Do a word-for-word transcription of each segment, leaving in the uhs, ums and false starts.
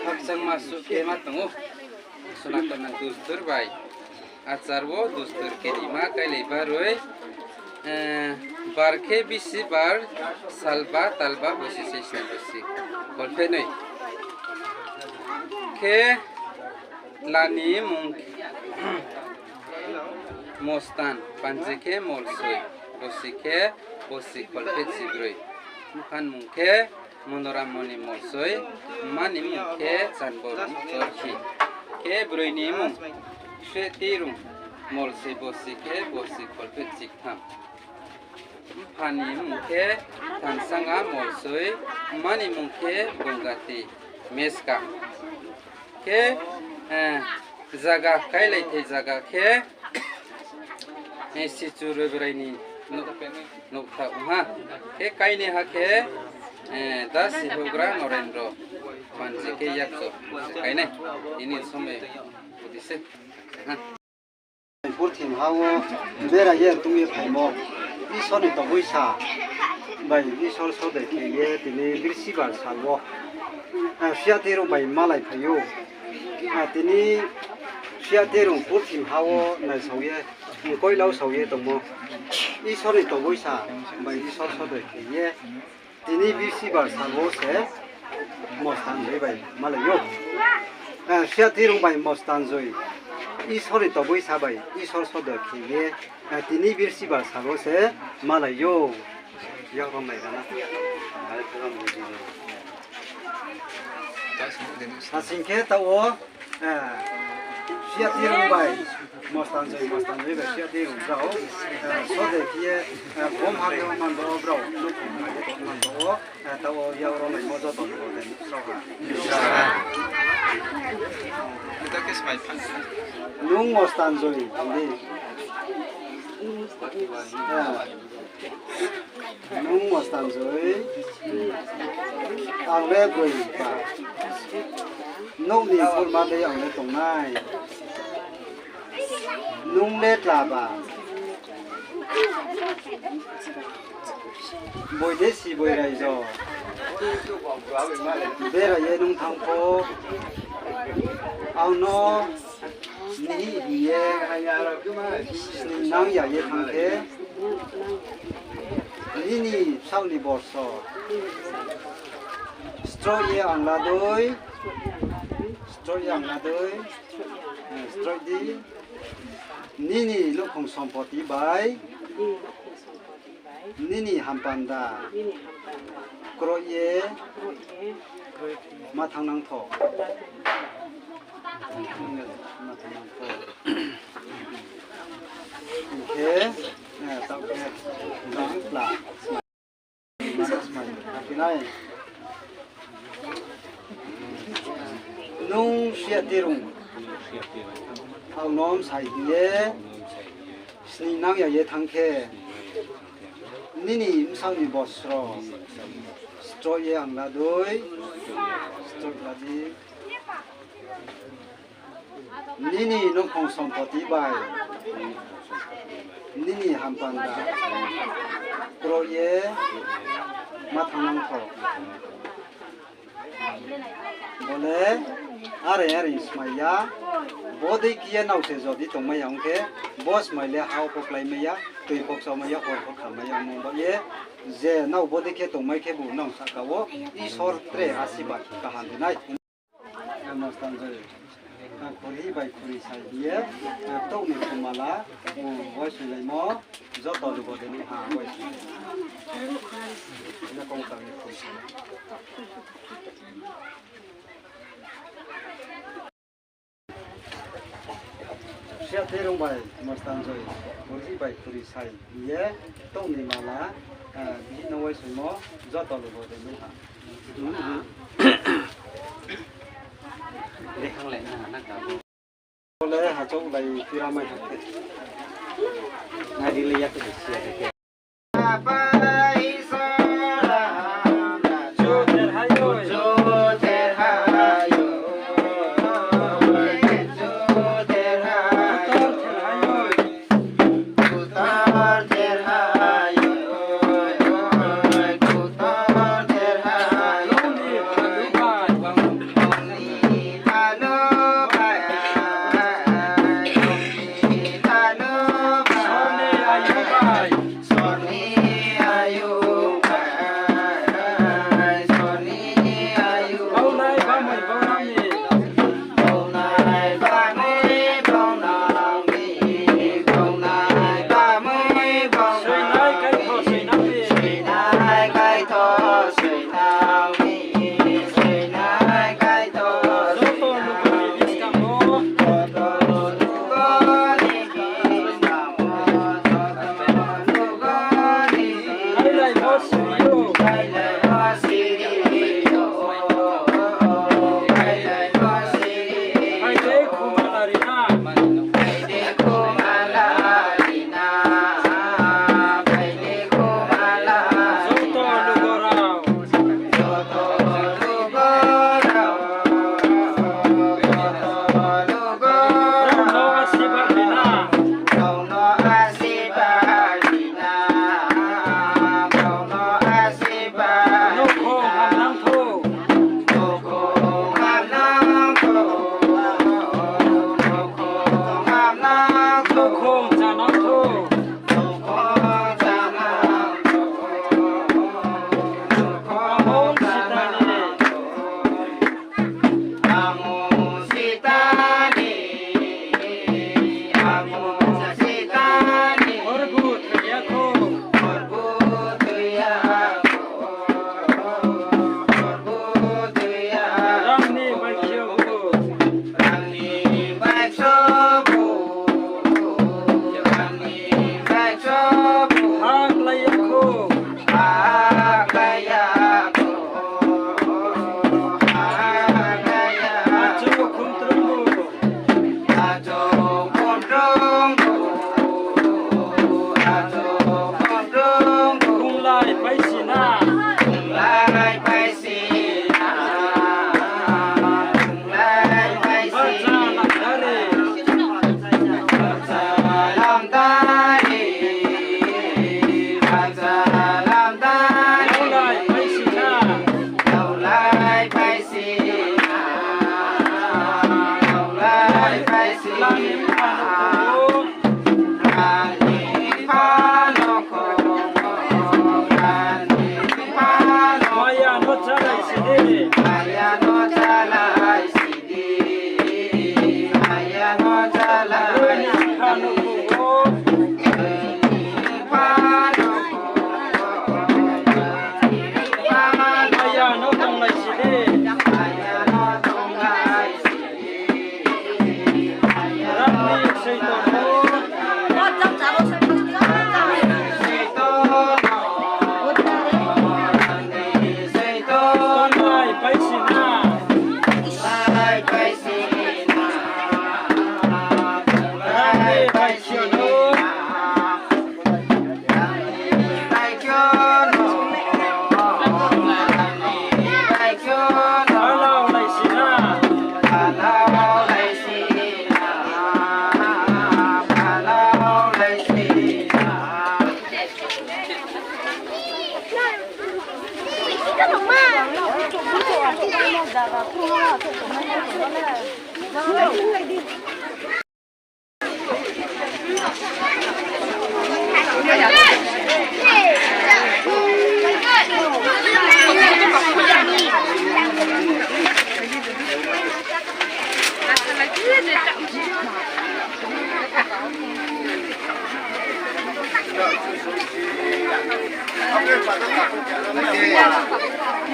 Khakchangma suh khe ma tong ou. Sonatona dustur bai achar wo dustur khe rima kailai baroi, eh, bar khe bisi bar, salba talba bosi seisna bosi kholphenoi. Khe tla ni mung Mostan, panji khe Molsoi, bosi khe bosi kholpheh chibroi. Mphan mung khe Monoram Moni Molsoi, mma ni mung khe Chanborung Chorkhi. Khe broi ni mung Swetirung Molsoi, bosi khe bosi kholpheh chiktham. Mpha ni mung khe Thansanga Molsoi, mma ni mung khe Bongati Meska. Khe, eh, zaga kailai thai zaga khe, eh, Sichu Roibrai ni nouh, nouhtha ha. Khe kainaiha khe, eh, Dasi Houhgra Norendro, panji khe Yakcho kainai. Ini somoi budi se. Ha. Purthimbi ha wo bera ye tong ye phaimo Isor ni toboisa bai Isor sode khe ye tini birsibar sal wo, ah, siyatirung bai malai phai ou. Ah, tini siyatirung purthimbi ha wo naisao ye, koilau sao ye tongmo Isor ni toboisa bai Isor sode khe ye tini birsibar sal wo se Mostanjoi bai malai ou. Eh, siyatirung bai Mostanjoi Isor ni toboisa bai Isor sode khe ye, eh, tini birsibar sal wo se malai ou. Yak rom nai rana. Asing khe taoh wo, eh, siyatirung bai Mostanjoi, Mostanjoi bai siyatirung brao, eh, sode khe ye, eh, bom ha khe man brao, brao nouhkhong ha khe man brao, eh, taoh wo yak rom nai mo joto ni bo de srao ha. Nung Mostanjoi, hindi. Eh. Nung Mostanjoi, ang le broi ba. Nouh ni khulma dei ang le tongnai. Nung le tla ba. Boidesi boiraijo. Berai ye nung thanng pho. Ang no Nihi hing ye, sning nang ya ye thanng khe, nini bsaoh ni borso stroh ye ang la dei, stroh ye ang la dei, eh, stroh di, nini nouhkhong sompoti bai, nini hampanda kroh ye ma thanng nang tho. Ma thanng nang tho. Hing khe, eh, taoh khe, Tirung, ang no bsai hing ye sning nang ya ye thanng khe, nini bsaoh ni bosro stroh ye ang la dei, stroh la di. Nini nouhkhong sompoti bai nini hampanda kroh ye ma thanng nang kho. Bo le are are smai ya. Bodei khe ye nrao se jodi tongmai ya ong khe, bo smai le ha wo pho kláimai ya, tui pho kchaumai ya, hor pho khamai ya, omo baoh ye je nrao bodei khe tongmai khebu nrao sahka wo Isor tre asirbad kaham ri nai. Master Joy, khuri bai khuri sai hing ye, touh ni khumala, uaingsouhlaimo, joto lugo de ni ha uaingsouhlai. Yakoung tang ni khum. Siya Terung bai Master Joy, khuri bai khuri sai hing ye, touh ni mala, bihih no uaingsouhmo, joto lugo de ni ha. Bo le hachouhlai piramai ha khe. Nai ri le ya khe de siya de khe.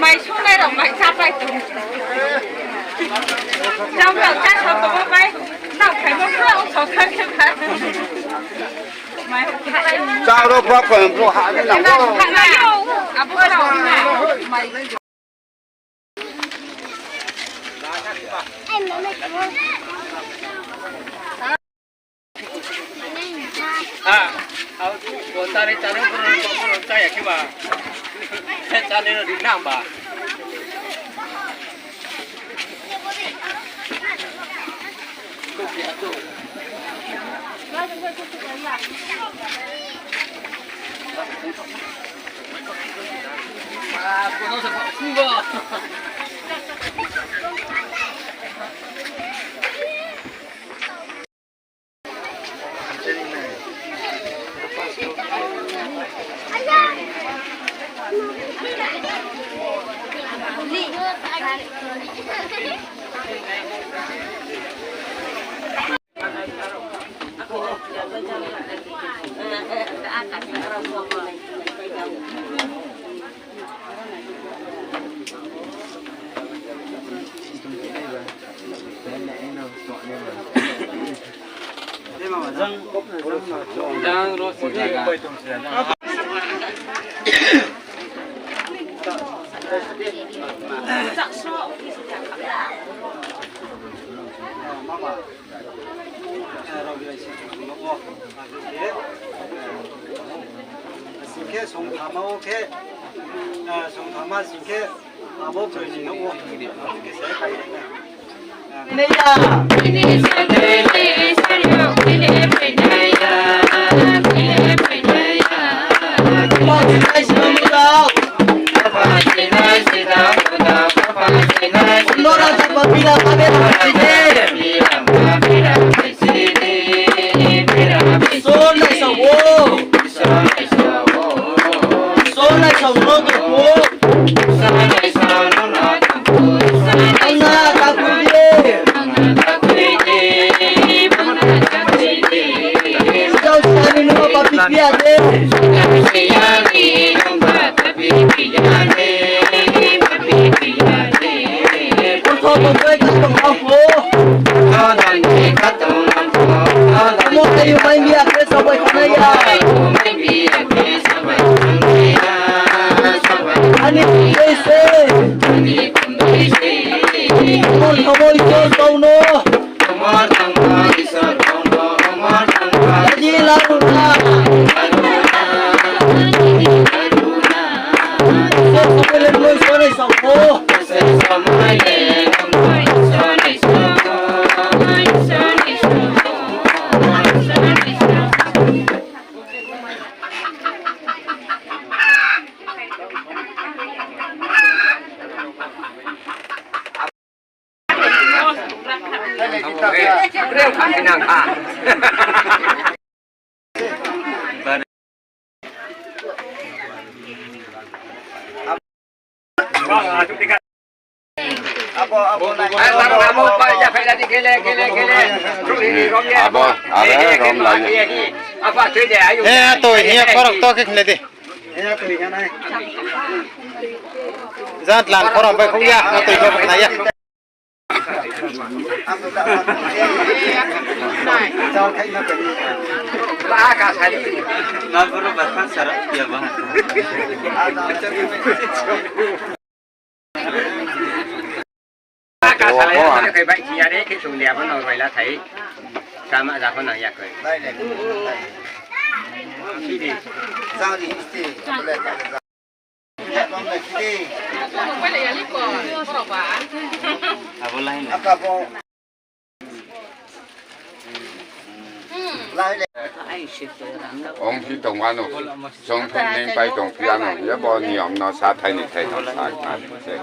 Mai sungnai rao mai chápai tong. Cham rao chá sa tongmo bai. Nang khaimo pura ong sokha khe ba. Mai. Chá rao pha pha bo ha ni nang bo. Abo rao. Ha, au, bo tare tare pura pura chá ya khe ba. Chá ni ri nang ba. Sing khe songthama wo khe, songthama sing khe abo broi ni nouh wo. Sor lai sa wo. Sor lai sa wo no tong pho. Ang na ta khui di. Kau sani no papi pia de. Ortho tongbai ka tong ang pho. Mo ayu mai mi akhe sabai khna ya. Ani tongbai se. Mo tongbai se tong no. Aji lalu na. Sok sok le noi sore sok ko. Abo, abo, abo, rom lai. Eh, to, hia khorok to khe khnai di. Jat lang khorok bai khou ya, na to ibo khnai ya. Ka salai ya, kai bai chi ya re, khe sung lia bo no bai la thai. Kama ja pho nang ya koi. Chi di. Abo lain. Ong phi tong ano, chung phi neng pai tong phi ano, ye bo niyom no sa thai ni thai no sa kha se.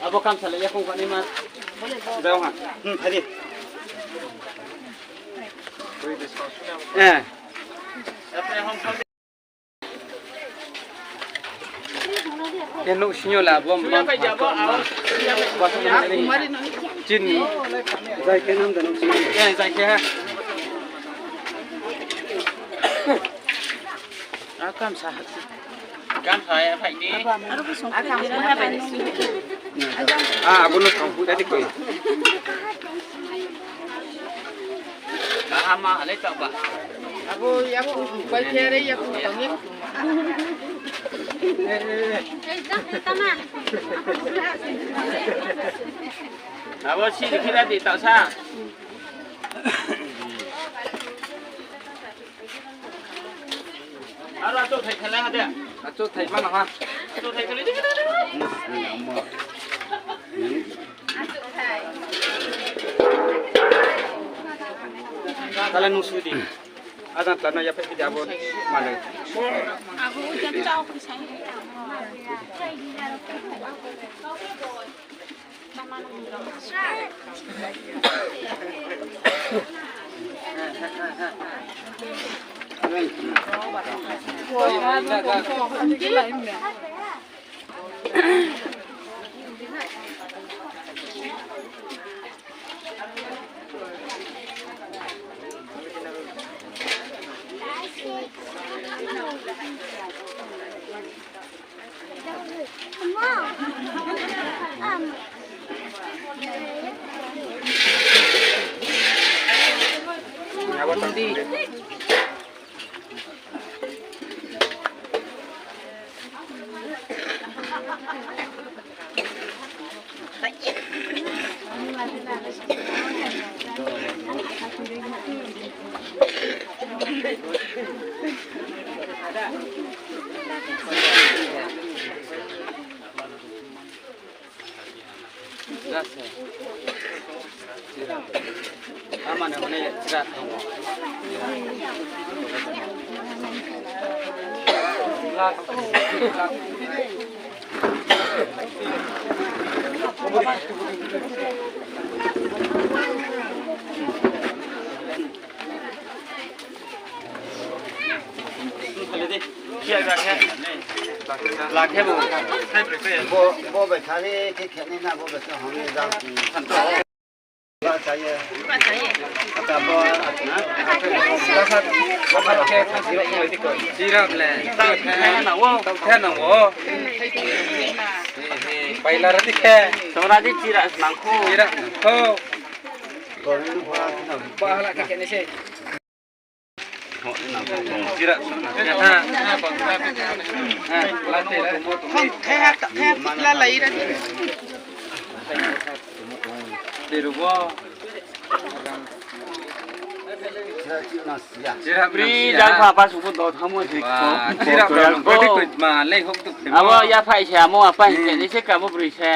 Abo kam salai ya kong kani ma. Jao ha. Hmm, hari. Eh. Ye nuh sing yo la bo man pha to ma. Chin. Jai khe nam da nuh sing yo. Eh, jai khe ha. Akam sa. Kam sa ya phai ni. Ah, abo no thang phu da di koi. Kaham ma halai tau ba. Abo yaku pai khe re yaku tang ye. Abo si di khe ra di tau sa. Aro achouh thai khalai ha de. Achouh thai ma ha. Achouh thai khalai de. Tala nung sudi. Ajang tala no ya pe di abo malai. Abo ujan chao khe sai. Bo, bo bai khali khe khe ni na, bo bai khe hong ni jang. Ba cha ye. Ata bo, ha? Ba kha, ba kha khe, sirap le. Tau khe na wo. Tau khe na wo. Bai la ra di khe. Sora di chira nang kho. Chira nang kho. Ba hala khe khe ni se. Abo ya phai se amo apa hing khe ni se kamo broi se.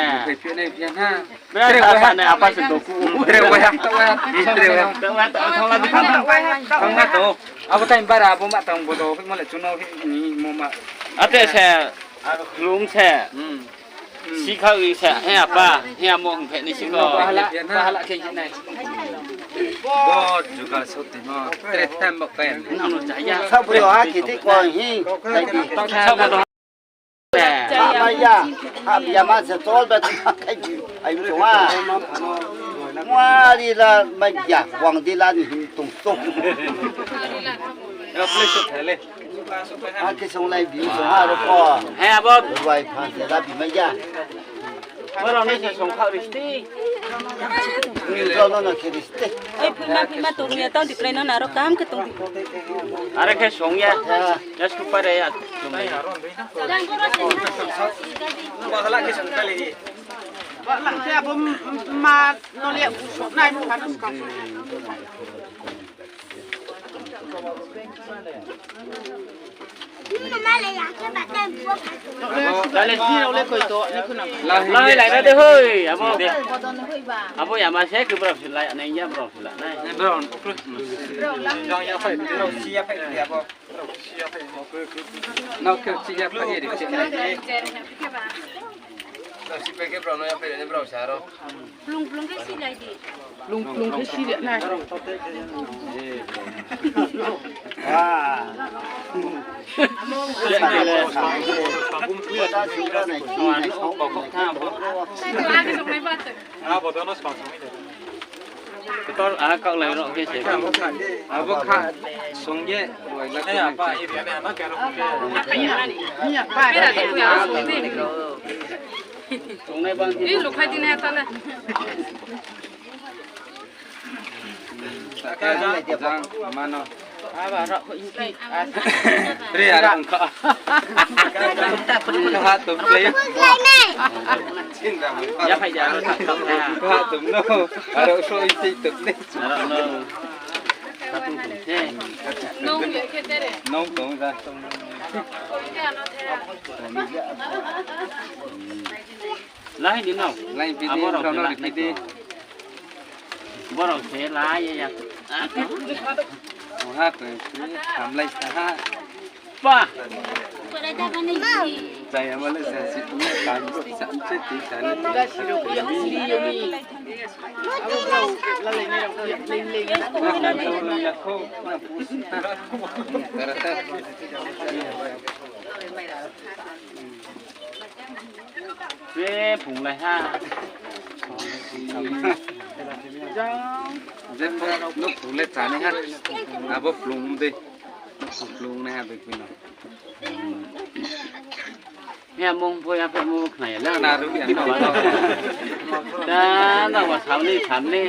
Bera sa sa nai apa se doku. Abo time bara abo ma tang bodo himo le chuno himo ma. Ate se lum se. Sikha wi se he apa he amo hing phe ni siko. Bahala khe nai. Bo jugal soti no. Tre time bo kai. Nang no jaya. Sa bo ha kiti ko hi. Sa bo do. Maya, ha bia ma se tol ba tu kai ji. Ai tu wa. Muari la maya, wang di la ni him tung tung. Ha ke song lai bi song ha ro ko. He abo. Wai pha se la bi maya. Oro ni se song kha risti. Ni ko no no ke risti. Oi, phima, phima tong ya, tang di prai no naro kam khe tong di. Are khe song ya. Ya. Ya su pare ya. Bahala khe song kali. Bahala khe abo ma no le bu song nai bu kha no song. Lai lai, lai lai, de hoi, abo. Abo ya ma se ke brao se lai, nai ya brao se lai, nai. Brao, brao. Nao khe si ya phai ye ri se. Brao si phai khe brao no ya phai ni brao sa ro. Plung plung khe si lai di. Plung plung khe si lai nai. Kotor a kau lai ro khe se. Abo kha song ye, roi la khe. Songnai bang. Ih, lukhai di nai ta le. Jang, mano. Aba ro ko inti. Re, ara ongkha. Kaha tum play. Ya phai ja, aro thak thak na. Kaha tum no. Aro so inti tum ni. Aro no. Nong tong ja. Lai di no. Lai di. Abo rao se lai di. Borao se lai ya ya. Oha ko, hamlai sa ha. Pa. Jaya male sa si tu kan ko sa se ti sa ni. Be phung lai ha. Je phung, no phung le chani ha. Abo plung de. Plung nai ha be pino. He mung pho ya phe mung khnai ya la. Na ru ya na. Ta na wa sauni samni.